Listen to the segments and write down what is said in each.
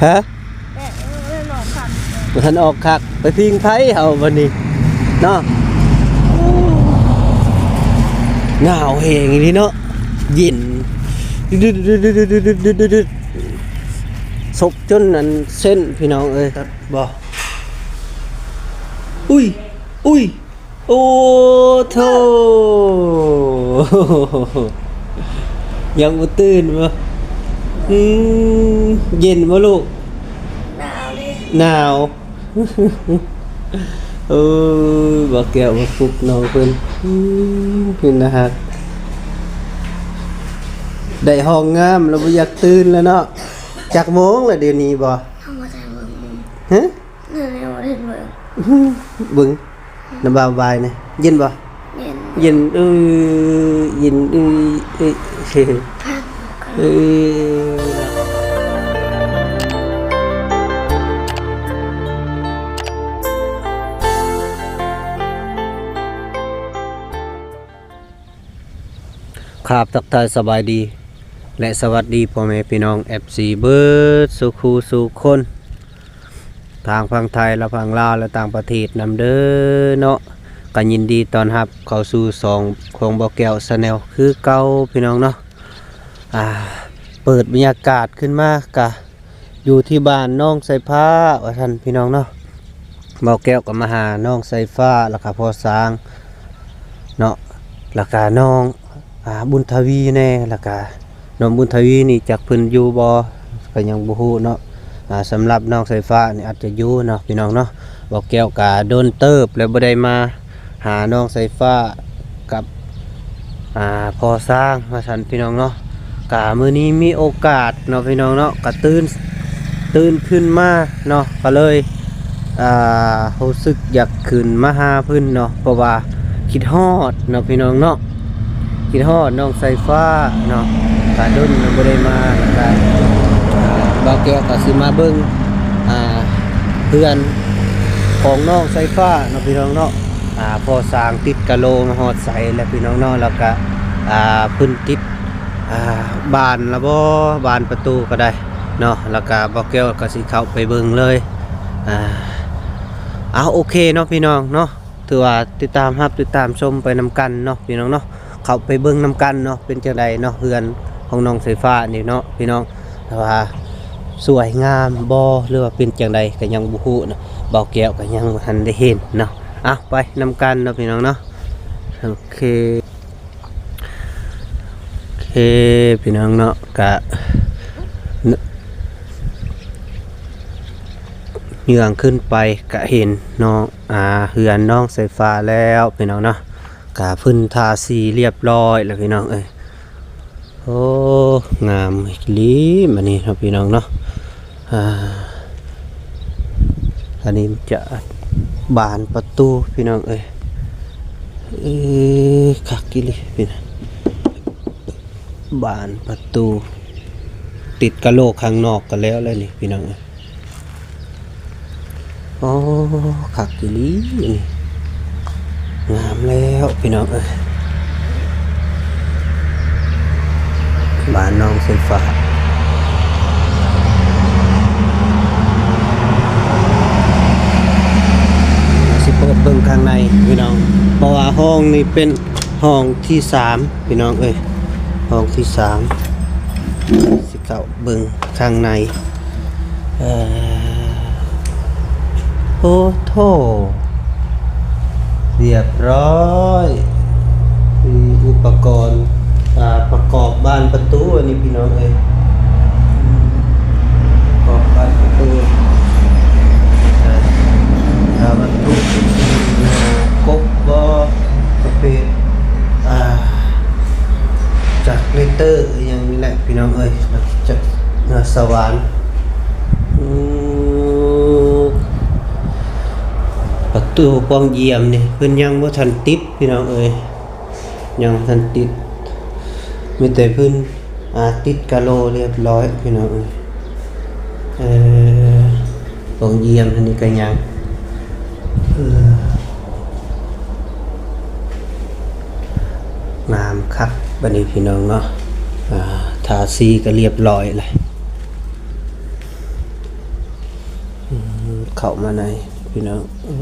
ຮະ? ແດດ ເອີ ເອີ ນອນຄັກ ບໍ່ທັນອອກຄັກ ໄປພິງໄຟເຮົາບັດນີ້ເນາະ. ໂອ້ ໜາວແຮງອີ່ຫຼີເນາະ ເຢັນ ຊົບຈົນອັນເສັ້ນ ພີ່ນ້ອງເອີຍ. ບໍ່ ອຸ້ຍ ອຸ້ຍ. ໂອ້ໂທ້ ຍັງບໍ່ຕື່ນບໍ່? ອືມ ເຢັນບໍ່ລູກ? ໜາວເດ້ ໜາວ. ເອີ ບໍ່ແກ້ວມາປຸກນ້ອງເພິ່ນ ອືມ ເປັນຕາຮັກ. ໄດ້ຫ້ອງງາມແລ້ວ ບໍ່ຢາກຕື່ນແລ້ວເນາະ. ຈັກໂມງລະດຽວນີ້ບໍ່? ເຮົາບໍ່ໄດ້ເບິ່ງ ຮະ? ແມ່ນແລ້ວ ບໍ່ໄດ້ເບິ່ງ ເບິ່ງ ນ້ຳບ່າວບາຍນີ້ ເຢັນບໍ່? ເຢັນ ເຢັນ ເອີ ເຢັນ ເອີ ເອີ ເອີ ພັກ ເອີ. ຄາບ ທັກທາຍສະບາຍດີ ແລະ ສະຫວັດດີພໍ່ແມ່ພີ່ນ້ອງ ເອັຟຊີ ເບິດສູ່ຄູ່ສູ່ຄົນ ທາງຝັ່ງໄທ ແລະ ຝັ່ງລາວ ແລະ ຕ່າງປະເທດນຳເດີເນາະ. ກໍຍິນດີຕ້ອນຮັບເຂົ້າສູ່ຊ່ອງຂອງບ່າວແກ້ວ Channel ຄືເກົ່າ ພີ່ນ້ອງເນາະ. ອ່າ ເປີດບັນຍາກາດຂຶ້ນມາ ກະ ຢູ່ທີ່ບ້ານໜອງໄຊຟ້າວ່າຊັ້ນ ພີ່ນ້ອງເນາະ. ບ່າວແກ້ວກໍມາຫານ້ອງໄຊຟ້າ ແລ້ວກໍພໍ່ຊ້າງເນາະ ແລ້ວກໍນ້ອງ ອ່າ ບຸນທະວີແດ່ ແລ້ວກໍນ້ອງບຸນທະວີນີ້ ຈັກເພິ່ນຢູ່ບໍ່ ກໍຍັງບໍ່ຮູ້ເນາະ. ອ່າ ສຳລັບນ້ອງໄຊຟ້ານີ້ອາດຈະຢູ່ເນາະ ພີ່ນ້ອງເນາະ. ບ່າວແກ້ວກໍດົນເຕີບແລ້ວບໍ່ໄດ້ມາ ຫານ້ອງໄຊຟ້າກັບ ອ່າ ພໍ່ຊ້າງວ່າຊັ້ນ ພີ່ນ້ອງເນາະ. ກະມື້ນີ້ມີໂອກາດເນາະ ພີ່ນ້ອງເນາະ ກະຕື່ນ ຕື່ນຂຶ້ນມາເນາະ ກະເລີຍ ອ່າ ຮູ້ສຶກຢາກຂຶ້ນມາຫາເພິ່ນເນາະ ເພາະວ່າຄິດຮອດເນາະ ພີ່ນ້ອງເນາະ ຄິດຮອດນ້ອງໄຊຟ້າເນາະ. ກະດົນແລ້ວບໍ່ໄດ້ມາ ແລ້ວກະ ອ່າ ບ່າວແກ້ວກະຊິມາເບິ່ງ ອ່າ ເຮືອນຂອງນ້ອງໄຊຟ້າເນາະ ພີ່ນ້ອງເນາະ. ອ່າ ພໍ່ຊ້າງຕິດກະໂຫຼມາຮອດໃສແລ້ວ ພີ່ນ້ອງເນາະ ແລ້ວກະ ອ່າ ເພິ່ນຕິດ ອ່າ ບານລະບໍ່ ບານປະຕູກໍໄດ້ເນາະ ແລ້ວກະບ່າວແກ້ວກໍຊິເຂົ້າໄປເບິ່ງເລີຍ. ອ່າ ເອົາ ໂອເຄເນາະ ພີ່ນ້ອງເນາະ ຖືວ່າຕິດຕາມຮັບ ຕິດຕາມຊົມໄປນຳກັນເນາະ ພີ່ນ້ອງເນາະ. ເຂົ້າໄປເບິ່ງນຳກັນເນາະ ເປັນຈັ່ງໃດເນາະ ເຮືອນຂອງນ້ອງໄຊຟ້ານີ້ເນາະ ພີ່ນ້ອງ ແຕ່ວ່າສວຍງາມບໍ່ ຫຼືວ່າເປັນຈັ່ງໃດກໍຍັງບໍ່ຮູ້ເນາະ ບ່າວແກ້ວກໍຍັງບໍ່ທັນໄດ້ເຫັນເນາະ. ເອົາ ໄປນຳກັນເນາະ ພີ່ນ້ອງເນາະ. ໂອເຄ ໂອເຄ ພີ່ນ້ອງເນາະ ກະ ເຍືອງຂຶ້ນໄປກະເຫັນເນາະ ອ່າ ເຮືອນນ້ອງໄຊຟ້າແລ້ວ ພີ່ນ້ອງເນາະ. ກະເພິ່ນທາສີລຽບຮ້ອຍແລ້ວ ພີ່ນ້ອງເອີຍ. ໂອ້ ງາມອີ່ຫຼີບັດນີ້ເນາະ ພີ່ນ້ອງເນາະ. ອ່າ ອັນນີ້ຈະບານປະຕູ ພີ່ນ້ອງເອີຍ. ເອີ ຄັກອີ່ຫຼີ ພີ່ນ້ອງ ບານປະຕູ ຕິດກະໂຫຼກຂ້າງນອກກໍແລ້ວແລ້ວນີ້ ພີ່ນ້ອງເອີຍ. ໂອ້ ຄັກອີ່ຫຼີ ນີ້ ງາມແລ້ວ ພີ່ນ້ອງເອີຍ. ບ້ານໜອງໄຊຟ້າ ຊິເປີດເບິ່ງຂ້າງໃນ ພີ່ນ້ອງ ເພາະວ່າຫ້ອງນີ້ເປັນຫ້ອງທີສາມ ພີ່ນ້ອງເອີຍ ຫ້ອງທີສາມ. ເຂົ້າເບິ່ງຂ້າງໃນ ເອີ ໂອ້ໂທ້ ລຽບຮ້ອຍ ມີອຸປະກອນ ອ່າ ປະກອບບານປະຕູ ອັນນີ້ ພີ່ນ້ອງເອີຍ ປະກອບບານປະຕູ ອ່າ ວັດຖຸ ກົບບໍ່ ປະເພດ ອ່າ ຈາກເລເຕີ ອີ່ຫຍັງນີ້ແຫຼະ ພີ່ນ້ອງເອີຍ ຈາກສະຫວ່ານ. ອືມ ປະຕູປ່ອງຢ້ຽມນີ້ ເພິ່ນຍັງບໍ່ທັນຕິດ ພີ່ນ້ອງເອີຍ ຍັງບໍ່ທັນຕິດ ມີແຕ່ເພິ່ນ ອ່າ ຕິດກະໂຫຼລຽບຮ້ອຍ ພີ່ນ້ອງເອີຍ. ເອີ ປ່ອງຢ້ຽມອັນນີ້ກໍຍັງ ເອີ ງາມຄັກບັດນີ້ ພີ່ນ້ອງເນາະ. ອ່າ ທາສີກໍລຽບຮ້ອຍແລ້ວ. ເຂົ້າມາໃນ ພີ່ນ້ອງ ເອີ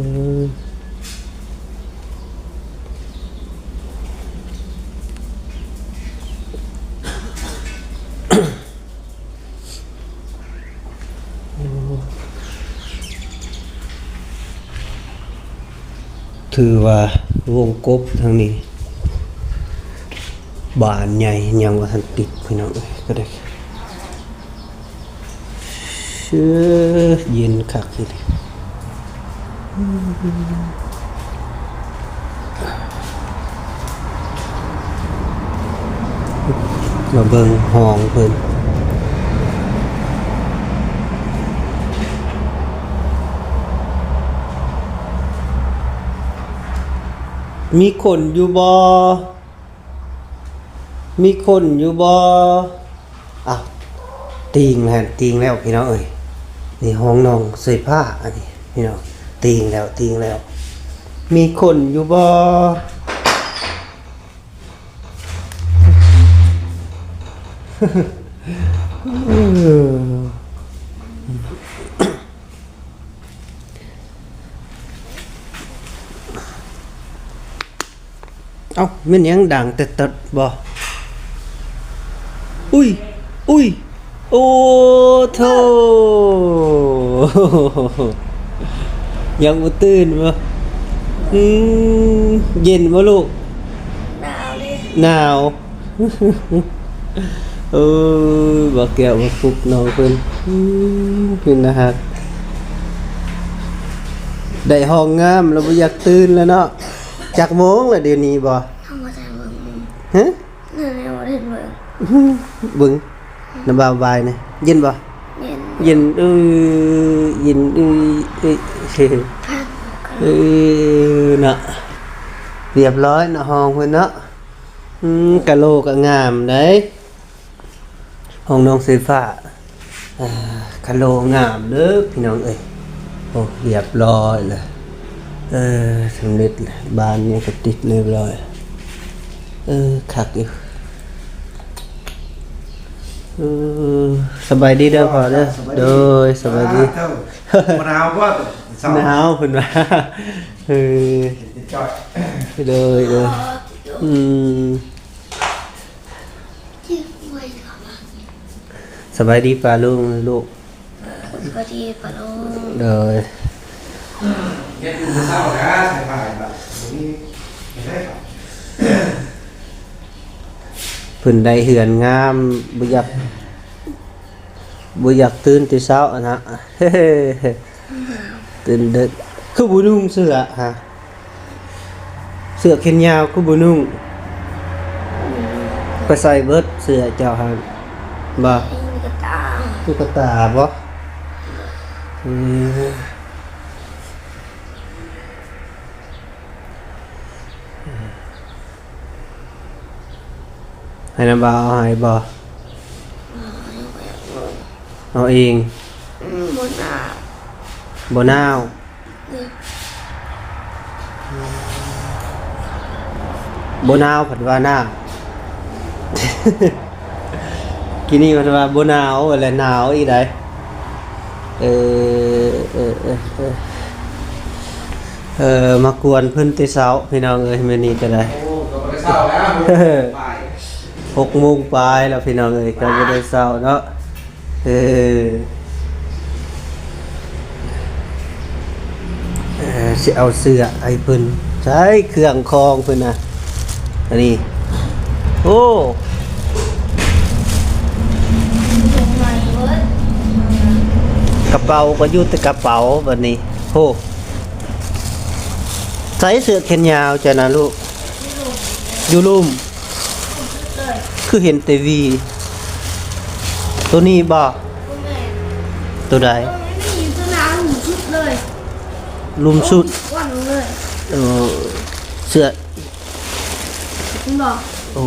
ໂອ້ ຖືວ່າວົງກົບທາງນີ້ບານໃຫຍ່ ຍັງບໍ່ທັນປິດ ພີ່ນ້ອງເອີຍ ກໍໄດ້ ເອີ ເຢັນຄັກອີ່ຫຼີ. ມາເບິ່ງຫ້ອງເພິ່ນ ມີຄົນຢູ່ບໍ່? ມີຄົນຢູ່ບໍ່? ອ້າວ ຕີງແລ້ວ ຕີງແລ້ວ ພີ່ນ້ອງເອີຍ ນີ້ຫ້ອງນ້ອງເຊີຍຟ້າ ອັນນີ້ ພີ່ນ້ອງ ຕີງແລ້ວ ຕີງແລ້ວ ມີຄົນຢູ່ບໍ່? ເອົ້າ ແມ່ນຫຍັງດັງແຕ່ຕັດບໍ່? ອຸ້ຍ ອຸ້ຍ ໂອ້ໂທ້ ຍັງບໍ່ຕື່ນບໍ່? ອືມ ເຢັນບໍ່ລູກ? ໜາວເດ ໜາວ. ເອີ ບໍ່ແກ້ວມາປຸກນ້ອງເພິ່ນ ອືມ ເປັນຕາຮັກ ໄດ້ຫ້ອງງາມແລ້ວບໍ່ຢາກຕື່ນແລ້ວເນາະ. ຈັກໂມງລະດຽວນີ້ບໍ່? ເຮົາບໍ່ໄດ້ເບິ່ງ ຮະ? ແນວໃດບໍ່ໄດ້ເບິ່ງ ເບິ່ງ ນ້ຳບ່າວບາຍນະ ເຢັນບໍ່? ເຢັນ ເຢັນ ເອີ ເຢັນ ເອີ ເອີ ເອີ ເນາະ ຮຽບຮ້ອຍເນາະ ຫ້ອງເພິ່ນເນາະ. ອືມ ກະໂຫຼກະງາມໃດຫ້ອງນ້ອງເຊຟ້າ ອ່າ ກະໂຫຼງາມເດີພີ່ນ້ອງເອີຍ. ໂອ້ ຮຽບຮ້ອຍລະ ເອີ ສຳເລັດລະ ບານນີ້ກະຕິດຮຽບຮ້ອຍ ເອີ ຄັກຢູ່. ເອີ ສະບາຍດີເດີພໍ່ເດີ. ໂດຍ ສະບາຍດີ. ອ້າວ ບໍ່ໜາວບໍ່? ໜາວເພິ່ນວ່າ ເອີ ໂດຍ ໂດຍ ອືມ. ສະບາຍດີປ້າລຸງລູກ. ສະບາຍດີປ້າລຸງ. ໂດຍ ເຮັດມື້ເຊົ້ານະ ໃສ່ຜ້າບາດນີ້ ເພິ່ນໄດ້ເຮືອນງາມ ບໍ່ຢາກ ບໍ່ຢາກຕື່ນແຕ່ເຊົ້າຫັ້ນນະ. ຕື່ນເດິກ ຄືບໍ່ນຸ່ງເສື້ອຫະ? ເສື້ອແຂນຍາວຄືບໍ່ນຸ່ງ? ໄປໃສເບິດເສື້ອເຈົ້າຫັ້ນ? ບໍ່ ຕຸກກະຕາ ຕຸກກະຕາບໍ່? ເອີ ໃຫ້ນ້າບ່າວເອົາໃຫ້ບໍ່? ເອົາເອງ. ອືມ ບໍ່ໜາວ ບໍ່ໜາວ. ອືມ ບໍ່ໜາວພັດວ່າໜາວ. ກີ້ນີ້ເພິ່ນວ່າບໍ່ໜາວ ແລະໜາວອີກໃດ໋. ເອີ ເອີ ເອີ ເອີ ເອີ ມາກວນເພິ່ນແຕ່ເຊົ້າ ພີ່ນ້ອງເອີຍ ມື້ນີ້ກໍໄດ້. ໂອ້ ກໍບໍ່ໄດ້ເຊົ້າແລ້ວ ຫົກໂມງປາຍ ຫົກໂມງປາຍແລ້ວ ພີ່ນ້ອງເອີຍ ກໍບໍ່ໄດ້ເຊົ້າເນາະ. ເອີ ເອີ ຊິເອົາເສື້ອໃຫ້ເພິ່ນ ໃຊ້ເຄື່ອງຂອງເພິ່ນນະ ອັນນີ້ ໂອ້ ກະເປົາກໍຢູ່ແຕ່ກະເປົາບັດນີ້. ໂອ້ ໃສ່ເສື້ອແຂນຍາວເຈົ້ານະລູກ ຢູ່ລຸ່ມ ຄືເຫັນແຕ່ຫວີ ໂຕນີ້ບໍ່? ບໍ່ແມ່ນ ໂຕໃດ? ໂຕນີ້ ໂຕໜ້າລຸ່ມສຸດເລີຍ ລຸ່ມສຸດ ເອີ ເສື້ອ ເຫັນບໍ່? ໂອ້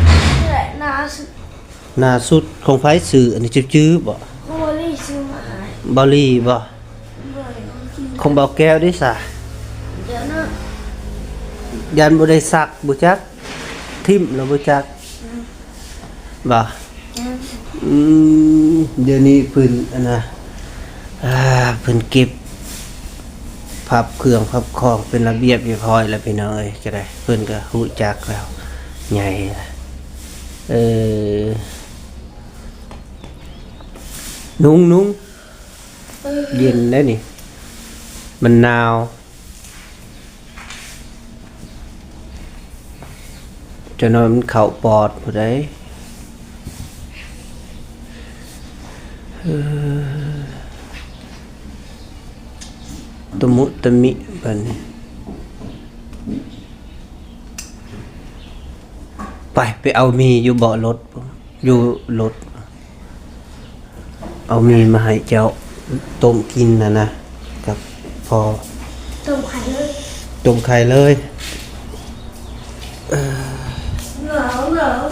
ນີ້ແຫຼະໜ້າສຸດ ໜ້າສຸດ. ຂອງໃຜຊື້ອັນນີ້? ຈື່ໆບໍ່? ຂອງບາວລີຊື້ມາໃຫ້. ບາວລີບໍ່? ຂອງບ່າວແກ້ວເດຊະ? ຢ້ານບໍ່ໄດ້ຊັກ ບໍ່ຈັກ ຖິ້ມແລ້ວບໍ່ຈັກ ອືມ ບໍ່? ອືມ ດຽວນີ້ເພິ່ນອັນນະ ອ່າ ເພິ່ນເກັບພັບເຄື່ອງພັບຂອງເປັນລະບຽບຮຽບຮ້ອຍແລ້ວ ພີ່ນ້ອງເອີຍ. ຈະໄດ້ ເພິ່ນກໍຮູ້ຈັກແລ້ວ ໃຫຍ່ແລ້ວ. ເອີ ນຸ່ງໆ ເອີ ເຢັນໄດ໋ນີ້ ມັນໜາວ. ຈະນອນເຂົ້າປອດຜູ້ໃດ ເອີ ຕະມຸຕະມິບັດນີ້. ໄປ ໄປເອົາໝີ່ຢູ່ເບາະລົດ ຢູ່ລົດ. ເອົາໝີ່ມາໃຫ້ເຈົ້າຕົ້ມກິນຫັ້ນນະ ກັບພໍ່. ຕົ້ມໄຂ່ເລີຍ ຕົ້ມໄຂ່ເລີຍ. ເອີ ໜາວ ໜາວ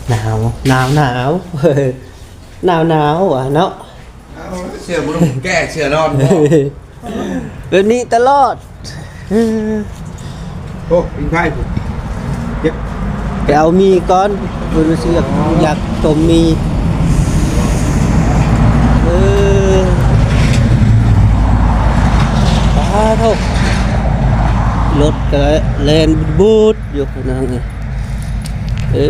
ໜາວ ໜາວ ໜາວ ໜາວ ໜາວ ໜາວ ອະເນາະ. ເອົາເສື້ອບໍ່ນຸ່ງແກ້ເສື້ອນອນບໍ່? ແບບນີ້ຕະຫຼອດ. ໂອ້ ອີກໄຜ ເຈັບ ໄປເອົາໝີ່ກ່ອນ ເພິ່ນວ່າຊິຢາກ ຢາກຕົ້ມໝີ່. ເອີ ປາໂທ້ ລົດກໍແລ່ນບູດໆຢູ່ນັ້ນ. ເອີ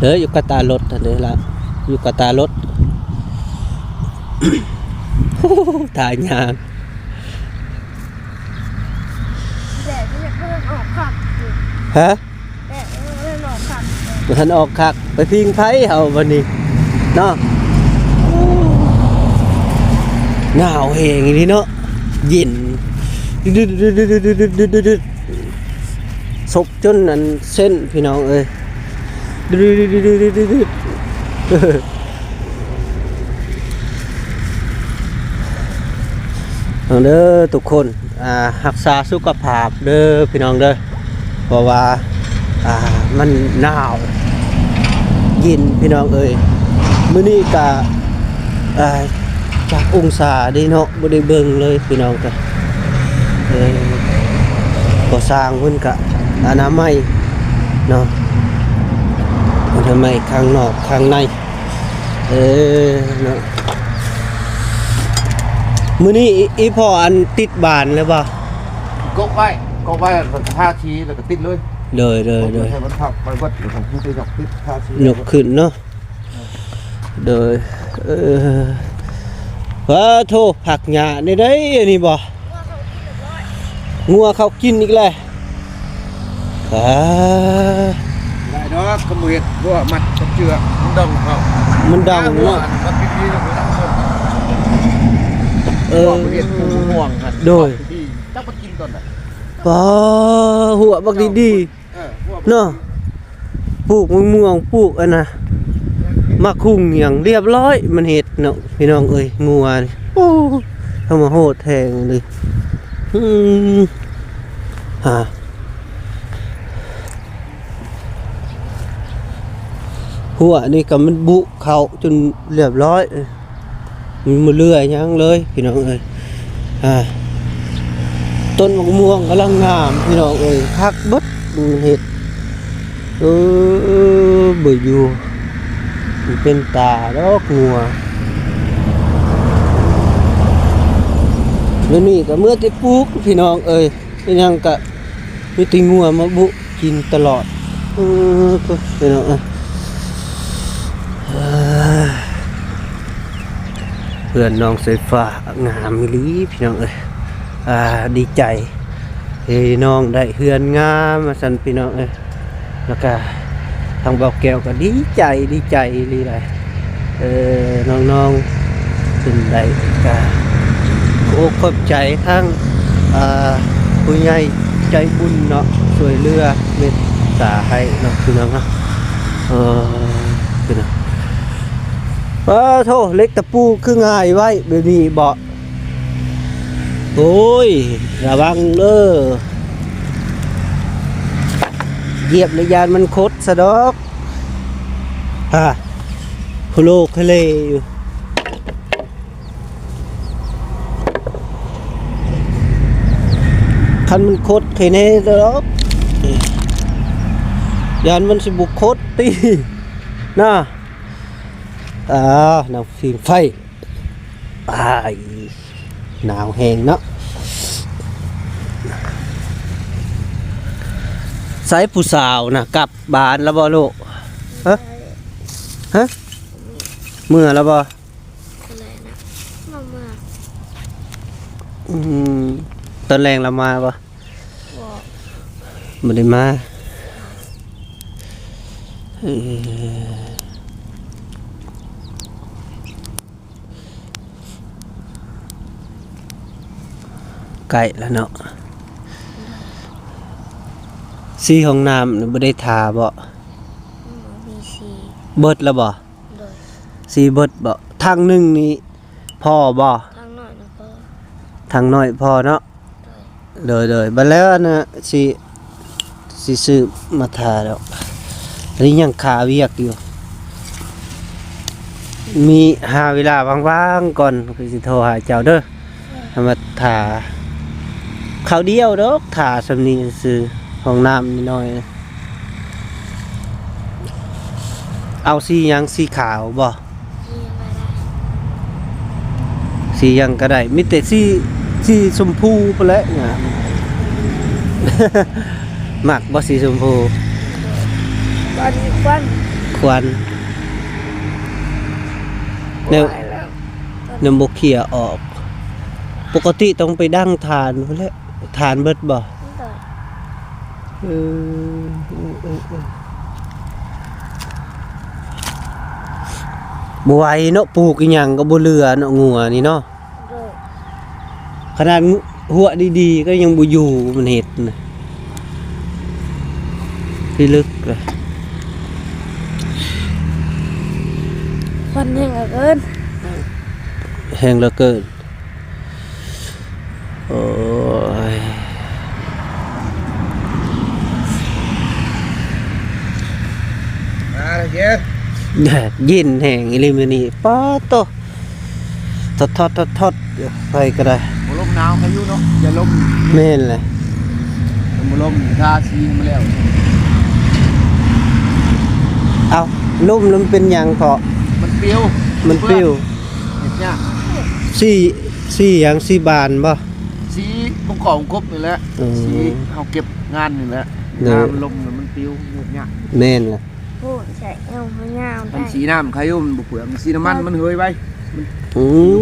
ເດີ ຢູ່ກະຕາລົດຫັ້ນເດ້ລະ ຢູ່ກະຕາລົດ. ໂອ້ ທ່າຍ່າງ ແດດມັນຍັງບໍ່ທັນອອກຄັກຢູ່. ຮະ? ແດດມັນຍັງບໍ່ທັນອອກຄັກ ບໍ່ທັນອອກຄັກ. ໄປພິງໄຟເຮົາບັດນີ້ເນາະ. ໂອ້ ໜາວແຮງອີ່ຫຼີເນາະ ເຢັນ ຊົບຈົນອັນເສັ້ນ ພີ່ນ້ອງເອີຍ. ເດີທຸກຄົນ ອ່າ ຮັກສາສຸຂະພາບເດີພີ່ນ້ອງເດີ ເພາະວ່າ ອ່າ ມັນໜາວເຢັນພີ່ນ້ອງເອີຍ. ມື້ນີ້ກະ ອ່າ ຈັກອົງສາເດ້ເນາະ ບໍ່ໄດ້ເບິ່ງເລີຍພີ່ນ້ອງ. ກະ ເອີ ກໍສ້າງເພິ່ນກະອະນາໄມເນາະ ອະນາໄມຂ້າງນອກຂ້າງໃນ. ເອີ ເນາະ ມື້ນີ້ອີ່ພໍ່ອັນຕິດບານແລ້ວບໍ່? ກົກໄວ້ ກົກໄວ້ ແລ້ວກໍທາສີ ແລ້ວກໍຕິດເລີຍ. ໂດຍ ໂດຍ ໂດຍ ໃຫ້ມັນພັບໄປເບິດ ແລ້ວກໍຄືຈະຍົກຕິດ ທາສີ ຍົກຂຶ້ນເນາະ. ໂດຍ ເອີ ປາໂທ້ ຜັກຫຍ້ານີ້ໄດ໋ ອັນນີ້ບໍ່? ງົວເຂົາກິນອີກແລ້ວ. ອ່າ ໄດ້ດອກ ກະບໍ່ເຮັດ ບໍ່ມັດກັບເຊືອກ ມັນດອງເຂົາ ມັນດອງເນາະ. ເອີ ເຮັດໝູ່ງວງຫັ້ນ ໂດຍ ຈັກໄປກິນຕອນໃດ. ປາ ຫົວບັກດີໆ ເອີ ເນາະ ປູກມະມ່ວງ ປູກອັນນະ ໝາກຫຸ່ງຫຍັງ ລຽບຮ້ອຍ ມັນເຮັດເນາະ ພີ່ນ້ອງເອີຍ. ງົວນີ້ ໂອ້ ທຳມະໂຫດແທ້ງເລີຍ. ອືມ ຫາ ຫົວນີ້ກໍມັນບຸເຂົ້າຈົນລຽບຮ້ອຍ. ມັນບໍ່ເຫຼືອຫຍັງເລີຍພີ່ນ້ອງເອີຍ. ອ່າ ຕົ້ນໝາກມ່ວງກຳລັງງາມພີ່ນ້ອງເອີຍ ຄັກເບິດ ມັນເຮັດ ເອີ ບໍ່ຢູ່ ມັນເປັນຕາດອກງົວ. ດຽວນີ້ກໍເມືອແຕ່ປູກພີ່ນ້ອງເອີຍ ເປັນຫຍັງກະ ມີແຕ່ງົວມາບຸກິນຕະຫຼອດ. ເອີ ພີ່ນ້ອງເອີຍ ເຮືອນນ້ອງສາຍຟ້າງາມອີ່ຫຼີພີ່ນ້ອງເອີຍ. ອ່າ ດີໃຈທີ່ນ້ອງໄດ້ເຮືອນງາມວ່າຊັ້ນພີ່ນ້ອງເອີຍ. ແລ້ວກະທາງບ່າວແກ້ວກໍດີໃຈ ດີໃຈອີ່ຫຼີຫຼາຍ. ເອີ ນ້ອງໆ ເປັນໃດກະຂໍຂອບໃຈທາງ ອ່າ ຜູ້ໃຫຍ່ໃຈບຸນເນາະ ຊ່ວຍເຫຼືອເມດຕາໃຫ້ເນາະ ພີ່ນ້ອງເນາະ. ເອີ ພີ່ນ້ອງ ປາໂທ້ ເຫຼັກຕະປູຄືງ່າຍໄວ້ແບບນີ້ບໍ? ໂອ້ຍ ລະວັງເດີ ຢຽບລະຢ້ານມັນຄົດຊະດອກ. ຮະ ໂຄໂລໂຄເລຢູ່. ຄັນມັນຄົດແຄ່ນີ້ດອກ ຢ້ານມັນຊິບໍ່ຄົດຕິ ນະ. ອ່າ ນາງຜິງໄຟ ອ້າຍ ໜາວແຮງເນາະ. ໃສຜູ້ສາວນະ ກັບບ້ານແລ້ວບໍ່ລູກ? ຮະ? ຮະ? ເມືອແລ້ວບໍ່? ຕອນແລງນະ ມາເມືອ. ອືມ ຕອນແລງລາວມາບໍ່? ບໍ່ ບໍ່ໄດ້ມາ. ເອີ ໃກ້ແລ້ວເນາະ. ສີຫ້ອງນ້ຳນີ້ບໍ່ໄດ້ທາບໍ່? ອືມ ມີສີ ເບິດແລ້ວບໍ່? ໂດຍ ສີເບິດບໍ່? ຖັງໜຶ່ງນີ້ພໍບໍ່? ຖັງນ້ອຍນະພໍ ຖັງນ້ອຍພໍເນາະ. ໂດຍ ໂດຍ ໂດຍ ບັດແລ້ວອັນນ່າ ຊິ ຊິຊື້ມາທາດອກ. ອັນນີ້ຍັງຄາວຽກຢູ່ ມີຫາເວລາວ່າງໆກ່ອນ ຂ້ອຍຊິໂທຫາເຈົ້າເດີ ໃຫ້ມາທາ. ຄາວດຽວດອກ ທາສ່ຳນີ້ຊື່ ຫ້ອງນ້ຳນ້ອຍໆ. ເອົາສີຫຍັງ? ສີຂາວບໍ່? ສີຫຍັງກໍໄດ້ ມີແຕ່ສີ ສີຊົມພູພຸ້ນແຫຼະ ງາມ. ມັກບໍ່ສີຊົມພູ? ອັນນີ້ຄວັນ ຄວັນ ແນວ ແນວບໍ່ເຄຍອອກ. ປົກກະຕິຕ້ອງໄປດັງຖ່ານພຸ້ນແຫຼະ. ຖ່ານເບິດບໍ່? ເອີ ເອີ ເອີ ເອີ ບໍ່ໄຫວເນາະ ປູກອີ່ຫຍັງກໍບໍ່ເຫຼືອເນາະ ງົວນີ້ເນາະ. ໂດຍ ຂະໜາດຫົວດີໆກໍຍັງບໍ່ຢູ່ ມັນເຮັດນະ ພິລຶກເລີຍ. ຄວັນແຮງເຫຼືອເກີນ ແຮງເຫຼືອເກີນ. ໂອ້ຍ ມາແລ້ວເຢັນ ແດດເຢັນແຮງອີ່ຫຼີມື້ນີ້ ປາດໂທ້ ທອດໆໆໆ ໄປກໍໄດ້ ບໍ່ລົມໜາວພາຍຸເນາະ ຢ່າລົມ. ແມ່ນແຫຼະ ບໍ່ລົມ ທາສີໃຫ້ມັນແລ້ວ. ເອົ້າ ລົມແລ້ວມັນເປັນຫຍັງເກາະ? ມັນປິວ ມັນປິວ. ເຮັດຍາກ ສີ ສີຫຍັງ? ສີບານບໍ່? ສີວົງກອມກົບນີ້ແຫຼະ. ເອີ ສີເຮົາເກັບງານນີ້ແຫຼະ. ໂດຍ ງານມັນລົມແລ້ວມັນປິວ ເຮັດຍາກ. ແມ່ນລະ ໂອ້ ໃສ່ແອວຍາວໄດ້. ມັນສີນ້ຳຄາຢູ່ ມັນບໍ່ເປືອງ. ສີນ້ຳມັນ ມັນເຫີຍໄວ. ອືມ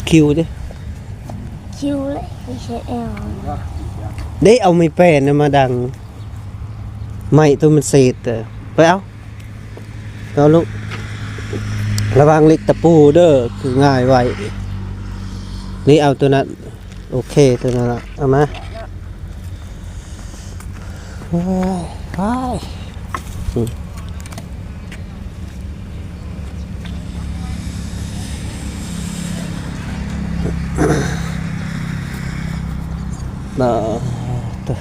ຄິວເດ້ ຄິວເລີຍ ໃສ່ແອວ. ເດ້ ເອົາໄມ້ແປ້ນນະມາດັງ ໄມ້ໂຕມັນເສດ ໄປເອົາ. ເອົາລູກ ລະວັງເຫຼັກຕະປູເດີ ຄືງ່າຍໄວ. ນີ້ເອົາໂຕນັ້ນ ໂອເຄ ໂຕນັ້ນລະ ເອົາມາ. ໂອ້ຍ ໄປ ອືມ ເນາະ.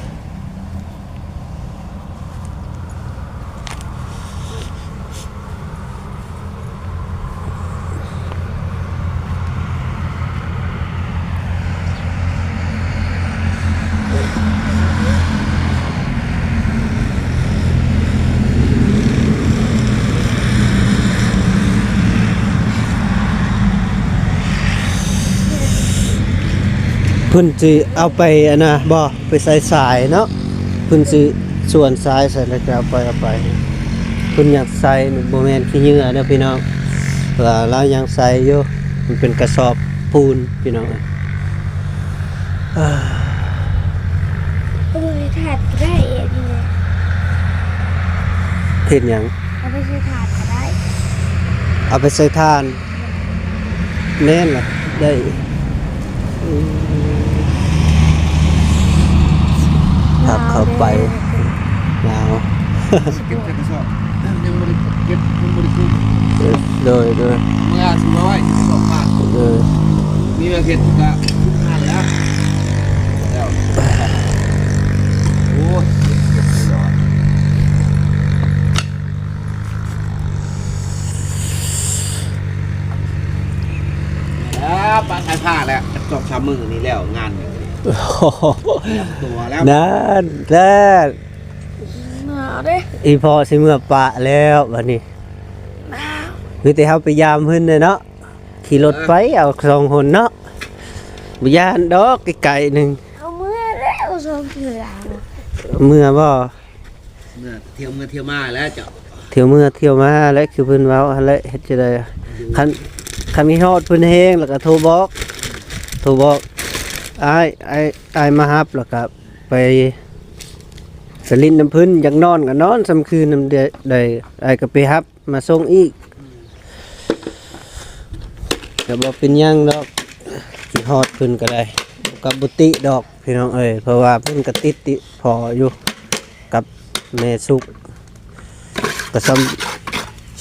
ເພິ່ນຊິເອົາໄປອັນນະບໍ່? ໄປໃສ່ຊາຍເນາະ ເພິ່ນຊິສວນຊາຍໃສ່ ແລ້ວຈະເອົາໄປ ເອົາໄປ. ເພິ່ນຍັງໃສ່ ບໍ່ແມ່ນຂີ້ເຫຍື້ອເດີພີ່ນ້ອງ ວ່າລາວຍັງໃສ່ຢູ່ ມັນເປັນກະສອບປູນພີ່ນ້ອງ. ເອີ ເອົາໄປທາດກໍໄດ້ ເຮັດຫຍັງ? ເອົາໄປໃສ່ຖ່ານກໍໄດ້ ເອົາໄປໃສ່ຖ່ານ. ແມ່ນລະ ໄດ້ ອືມ ພັບເຂົ້າໄປ ໜາວ ເກັບໃສ່ກະສອບ ຍັງບໍ່ໄດ້ເກັບ ຍັງບໍ່ໄດ້ກຸ້ມ. ໂດຍ ໂດຍ ເມື່ອຊິມາໄວ້ກະສອບປາກ ໂດຍ ມີແນວເຮັດກະທຸກທ່ານແລ້ວ ແລ້ວ ໂອ້ຍ ເກັບໄປດອກ. ແລ້ວປະສາຍພາແລ້ວ ສອງສາມມື້ນີ້ແລ້ວງານນີ້ ຕົວແລ້ວ ນັ້ນແຫຼະ ໜາວເດ້ ອີ່ພໍ່ຊິເມືອປະແລ້ວບັດນີ້ ໜາວ ມີແຕ່ເຮົາໄປຢາມເພິ່ນເດ້ເນາະ ຂີ່ລົດໄປເອົາສອງຄົນເນາະ ບໍ່ຢ້ານດອກ ໄກໆໜຶ່ງ ເອົາເມືອແລ້ວສອງເທື່ອ ເມືອບໍ່? ເມືອ ທ່ຽວເມືອທ່ຽວມາແລ້ວເຈົ້າ ທ່ຽວເມືອທ່ຽວມາແຫຼະ ຄືເພິ່ນເວົ້າຫັ້ນແຫຼະ ເຮັດຈັ່ງໃດ ຄັນ ຄັນມີຮອດເພິ່ນແຮງ ແລ້ວກໍໂທບອກ ໂທບອກ ອ້າຍ ອ້າຍ ອ້າຍມາຮັບ ແລ້ວກໍໄປ ໄປຫຼິ້ນນຳເພິ່ນ ຢາກນອນກໍນອນ ສ່ຳຄືນນຳໃດ ອ້າຍກໍໄປຮັບ ມາສົ່ງອີກ ກໍບໍ່ເປັນຫຍັງດອກ ຊິຮອດເພິ່ນກໍໄດ້ ກໍບໍ່ຕິດອກພີ່ນ້ອງເອີຍ ເພາະວ່າເພິ່ນກໍຕິດຕິພໍຢູ່ກັບແມ່ສຸກ ກໍສ່ຳ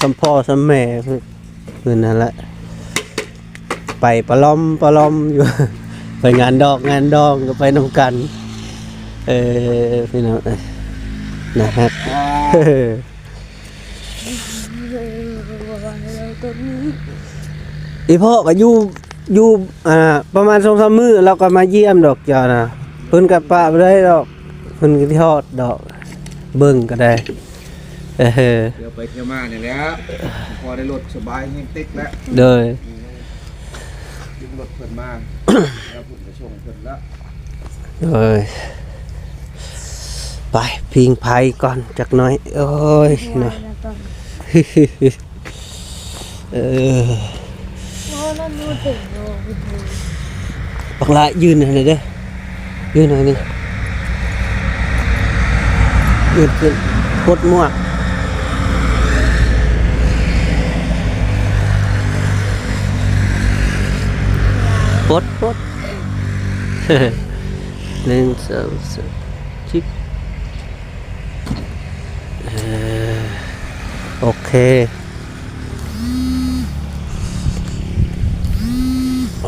ສ່ຳພໍ່ສ່ຳແມ່ເພິ່ນຫັ້ນແຫຼະ ໄປປະລອມປະລອມຢູ່ ໄປງານດອກງານດອງກໍໄປນຳກັນ ເອີ ພີ່ນ້ອງເອີຍ ນະຮະ ອີ່ພໍ່ກໍຢູ່ ຢູ່ ອ່າ ປະມານສອງສາມມື້ລາວກໍມາຢ້ຽມດອກເຈົ້ານະ ເພິ່ນກໍປະບໍ່ໄດ້ດອກ ເພິ່ນກໍຊິຮອດດອກ ເບິ່ງກໍໄດ້ ເອີ ທ່ຽວໄປທ່ຽວມານີ້ແຫຼະ ພໍໄດ້ລົດສະບາຍແຮງຕິກແລ້ວ ໂດຍ ອືມ ຢືມລົດເພິ່ນມາ ແລ້ວເພິ່ນ ໄປສົ່ງເພິ່ນແລ້ວ ເອີຍ ໄປພິງໄຟກ່ອນຈັກໜ້ອຍ ໂອ້ຍເນາະ ເອີ ບັກຫຼ້າຢືນໃຫ້ແດ່ເດີ້ ຢືນໃຫ້ນີ້ ຢືນຂຶ້ນ ປົດໝວກ ປົດ ປົດ ໜຶ່ງ ສອງ ສາມ ສີ່ ເອີ ໂອເຄ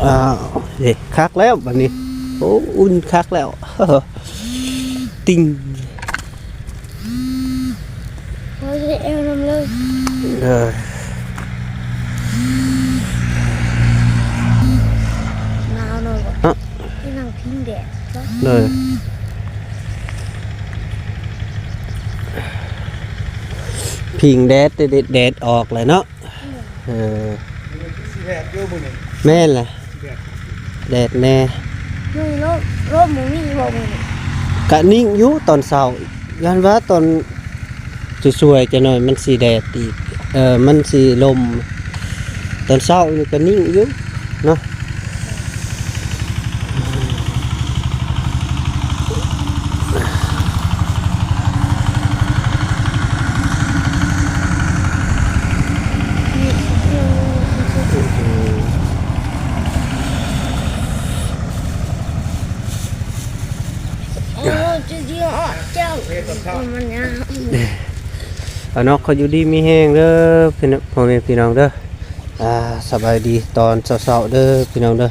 ອ້າວ ເດ້ ຄັກແລ້ວບັດນີ້ ໂອ້ ອຸ່ນຄັກແລ້ວ ຕິ່ງ ໂອ້ຍ ເອວນຳເລີຍ ເອີ ໜາວເນາະ ເນາະ ໄປນັ່ງພິງແດດ ເອີ ພິງແດດ ແດດ ແດດອອກແລ້ວເນາະ ເອີ ຊິແດດຢູ່ມື້ນີ້ ແມ່ນລະ ຊິແດດ ແດດແດ່ ມື້ນີ້ລົມ ລົມບໍ່ມີບໍ່ມື້ນີ້ ກະນິ່ງຢູ່ຕອນເຊົ້າ ຢ້ານວ່າຕອນສວຍໆຈັກໜ້ອຍມັນຊິແດດອີກ ເອີ ມັນຊິລົມ ຕອນເຊົ້ານີ້ກະນິ່ງຢູ່ເນາະ. ເອົາເນາະ ຂໍຢູ່ດີມີແຮງເດີ ພີ່ນ້ອງ ພໍ່ແມ່ພີ່ນ້ອງເດີ. ອ່າ ສະບາຍດີຕອນເຊົ້າໆເດີພີ່ນ້ອງເດີ.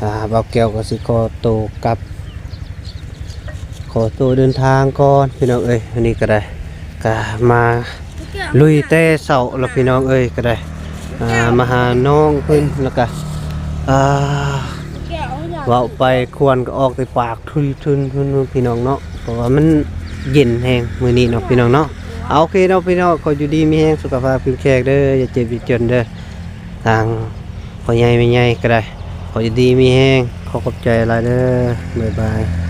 ອ່າ ບ່າວແກ້ວກໍຊິຂໍໂຕກັບ ຂໍໂຕເດີນທາງກ່ອນພີ່ນ້ອງເອີຍ. ມື້ນີ້ກໍໄດ້ ກໍມາລຸຍແຕ່ເຊົ້າລະພີ່ນ້ອງເອີຍ ກໍໄດ້ ອ່າ ມາຫານ້ອງເພິ່ນ ແລ້ວກໍ ອ່າ ເວົ້າໄປຄວັນກໍອອກແຕ່ປາກ ທຸຍ ທຶນ ທຶນ ພີ່ນ້ອງເນາະ ເພາະວ່າມັນເຢັນແຮງມື້ນີ້ເນາະພີ່ນ້ອງເນາະ. ເອົາ ໂອເຄເນາະພີ່ນ້ອງ ຂໍຢູ່ດີມີແຮງ ສຸຂະພາບເຂັ້ມແຂງເດີ ຢ່າເຈັບຢ່າຈົນເດີ. ທາງພໍ່ໃຫຍ່ແມ່ໃຫຍ່ກໍໄດ້ ຂໍຢູ່ດີມີແຮງ ຂໍຂອບໃຈຫຼາຍເດີ. ບາຍບາຍ.